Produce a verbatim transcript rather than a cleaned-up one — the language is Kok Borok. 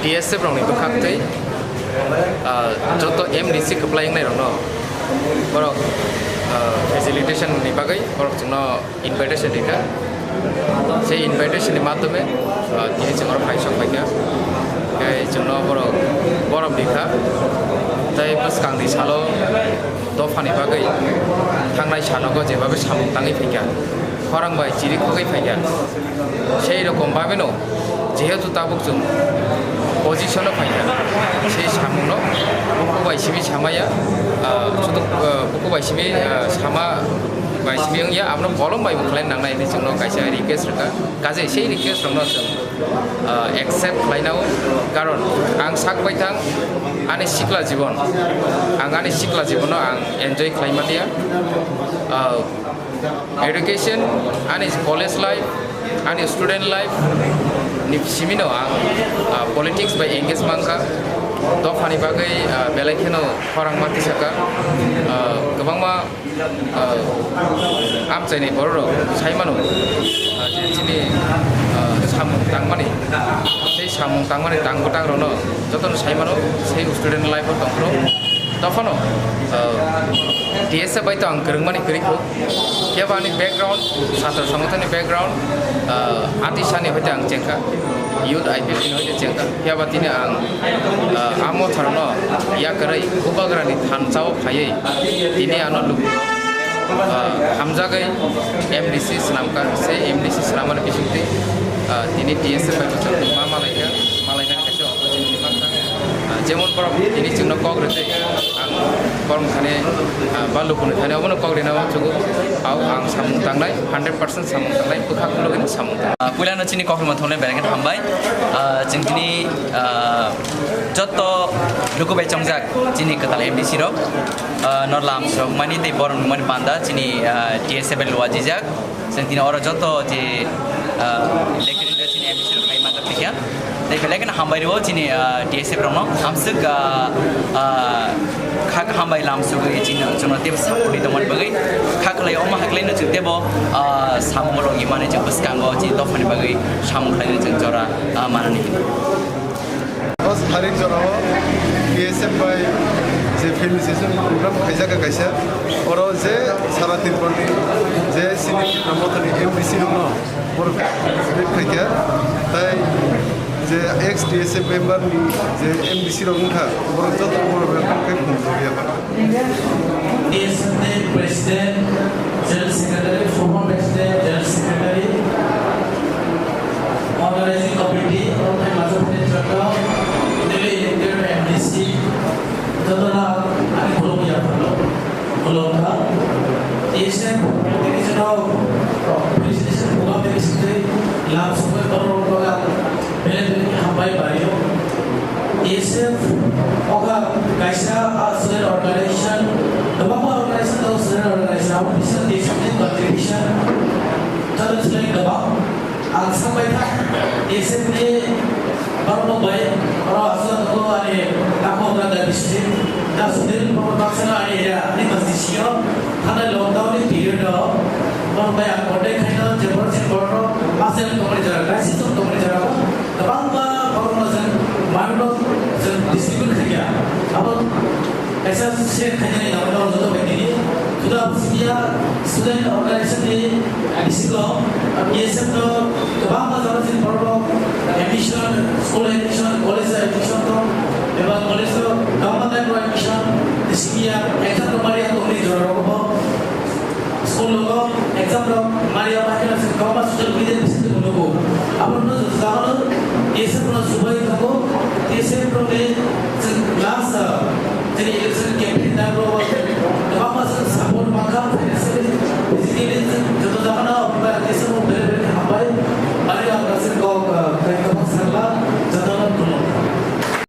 T S F rokni bwkhaktwi, ah, joto M D C kwplai wngnai rokno borok, ah, facilitation ni bagwi borok chwngno invitation rikha. Sei invitation ni madhyome, ah, tini chwng oro phaisok phaikha. Tei chwngno borok borom rikha. Tei bwskangni salo dophani bagwi thangnai sanogo jebabe samung tangwi phaikha, khorang bai chiri khogwi phaikha. Sei rokom babeno jehetu tabuk chwng position o phaikha, sei samungno buku bai simi samaya, ah, sudu, ah, buku bai simi, ah, sama bai simi wngya, abono kolom bai bo khlai nangnai hinwi chwngno kaisa request rwkha. Kaje sei request rokno chwng, ah, accept khlainao, karon ang sak baithang ani sikla jibon, ang ani sikla jibono ang enjoy khlai manya. Ah, education, ani college life, ani student life ni simino ang, ah, politics bai engage mankha. Dophani bagwi, ah, belai kheno khorang ma tisaka, ah, kwbangma, ah, amchaini bororok sai mano, ah, je chini, ah, samung tangmani, tei samung tangmani tang bwtang rokno jotono sai mano, sei student life o tongphuru. Dophano, ah, T S F bai to ang kwrwngmani kwrwi kho. Phiya ba ani background, chhatro songothanni background, ah, atisani hoite ang chengkha, youth I P F ni hoite chengkha. Phiya ba tini ang, ah, amo tharno yakarwi Bubagrani thansa o phaiwi tini ano luku, ah, hamjagwi M D C swnamkha. Se M D C swnamani bisingtwi, ah, tini T S F bai bwswk ma malaikha, malainani kaisa opportunity mankha. Ah, jemon borok tini chwngno kok rwtwi ang borok thani, ah, ba lukuni thani obono kok rina uansukgo. Au ang samung tangnai, hundred percent samung tangnai, bwkha khulugwino samung tangnai. Ah, puilano chini kokrwma thungnai belai khe hambai. Ah, chwng tini, ah, joto luku bai chongjak chini kwtal M D C rok, ah, no lam sok mani tei borom mani panda chini, ah, T S F bai luajijak. Chwng tini oro joto je, ah, elected leader chini M D C rok khai manjak tei khe. Tei belai kheno hambai rwo chini, ah, T S F rokno. Amswk, ah, ah, kha hambai lam sugwi chini chwngno teibo support ri tongmani bagwi. Kha khlai omo haklai no chwng teibo, ah, samung rok imani chwng bwskango chini dophani bagwi samung khlai no chwng jora, ah, manani. O tarik jorao T S F bai je felicitation program khaijak kaisa, oro je sara Tripurani je sini Tripura mothani M D C rokno borok participate khaikha, tai je ex T S F member ni je M D C rok wngkha, borok joto borok welcome khe khumjak ya. T S F ni President, General Secretary, former President, General Secretary, Organizing Committee, Oromthai Major Phaini Chakra, newly elected M D C, jotono ani khulumya phano khulumkha. T S F ni jora felicitation program ni bisingtwi lam sokwi borok rok belai belai hambai bai o. T S F oka kaisa, ah, student organization, kwbangma organization tongo, student organization, abo bisingo T S F ni contribution joto chwrai kwbang. Ang sabai kha T S F ni borok bai, oro aswk tongo ani takhuk Nagda district, ta student borok baksa ani area, ani constituency o, thanai lockdown ni period o, borok bai ang contact khaino, je borok se borok rok, aswk tongmani jora, crisis tongmani jora o. Kwbangma borokno chwng manwino chwng distribute khaikha. Abo kaisa share khainani nangmano joto bai tini. Suda abo siniya student organization ni bisingo B S F no kwbangma jora chini borok admission, school admission, college admission to, eba college to kwbangma type of admission, siniya exam to mari ang tongni jora rogo. School logo exam rok mari ya makheno se kwbangma social media ni bisingtwi nugo. Abono jagano T S F no subai tongo, T S F rok ni chwng last, ah, chini election campaign time rok